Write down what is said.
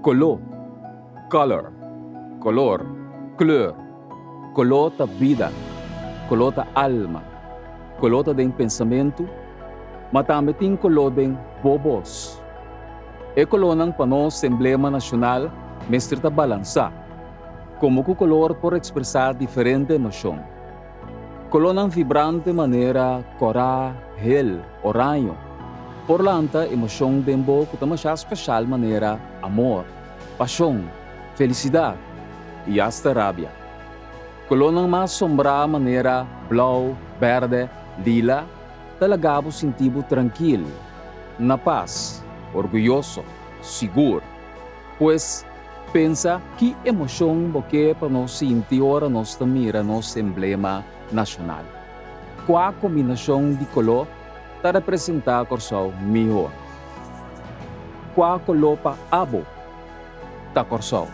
Koló, color, kolor, kleur. Koló ta bida, koló ta alma, koló ta den pensamentu, ma tambe tin koló den bo bos. E kolónan pa nos emblema nashonal mester ta balansá, komo ku kolor por ekspresá diferente emoshon. Kolónan vibrante manera kòrá, hel, oraño por lanta emoshon den bo ku ta mashá speshal manera amor, pashon, felisidat i asta rabia. Kolónan mas sombrá manera blou, bèrdè, lila ta laga bo sinti bo trankil, na pas, orguyoso, sigur. Pues, pensa ki emoshon bo ke pa nos sinti ora nos ta mira nos emblema nashonal. Kua kombinashon di koló ta representá Kòrsou mihó? Kua koló pa abo ta Kòrsou?